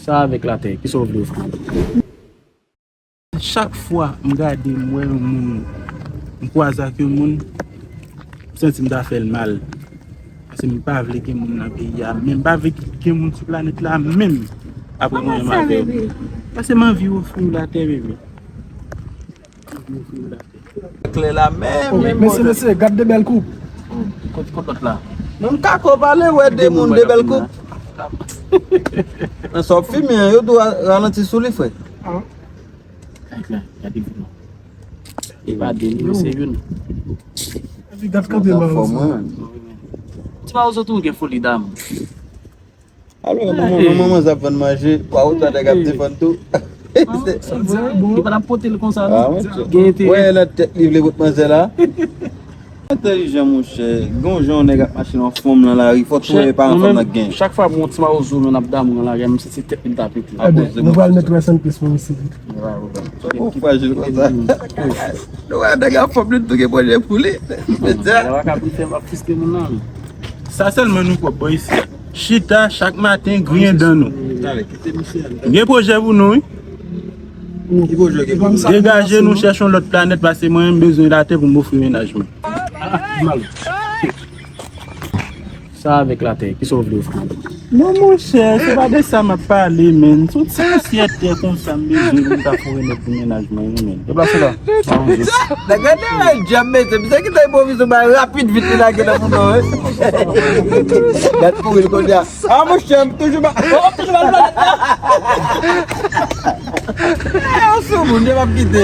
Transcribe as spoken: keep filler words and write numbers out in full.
Sa avèk latè, kisa w vle ofri m? Chak fwa m gade, m wè yon moun, m kwaze ak yon moun, m santi m ta fè l mal. Paske m pa vle gen moun nan peyi a menm, m pa vle gen moun sou planèt la menm apre mwen menm avè w. Paske m anvi ofri w latè, bebe. M anvi ofri w latè. Klè la menm. Mesye, mesye, gad de bèl koup. Kot, kot lòt la? Menm Kako pale, wè de moun, de bèl koup. Nan sa w ap fimen an, yo dwe ralanti sou li, frè. Kay klè, gade vin non. E pa de, li se youn. Epi gad kanpe mal sa. Ti Mawozo tou gen foli dam. Alò, manman, manman manzè ap vann manje, pa ou ta nèg ap defann tou. Li pa t ap pote l konsa, non. Gen enterè. Wè nan tèt li vle pot manzè la. Entèlijan, monchè. Gon jan yon nèg ap mache nan fanm nan lari, fò tou wè pa yon fanm nan gen. Chak fwa m wè yon Ti Mawozo menm ap damou nan lari, m santi tèt li ta pete. Ebe, nou pral met rest in peace pou misye. Ou frajil konsa. Nou wè nèg ap fanm li tou gen pwojè pou li. Mesye. Sa pa ka pou fè m ap fiske moun nan. Sa sèlman nou pwòp bò isi. Chita chak maten, griyen dan nou. Gen pwojè pou nou, wi. Degaje nou, chèche yon lòt planèt, paske mwen, m bezwen latè pou m ofri mennaj mwen. Sa avèk latè, kisa w vle ofri m? Non, monchè, se pa de sa m ap pale, menn. Se yon ti pousyè tè konsa m bezwen pou m ta fouye nèt pou mennaj mwen, wi, menn. Deplase la. Nèg la te wè djab, mesye. Misye ki te enpwovize yon bagay rapid vit li lage nan moun nan, wi. Gad kouri l kounye a. Ah, monchè, m toujou ba, oh, m toujou ba l planèt la. Ah, sou moun, djab ap kite.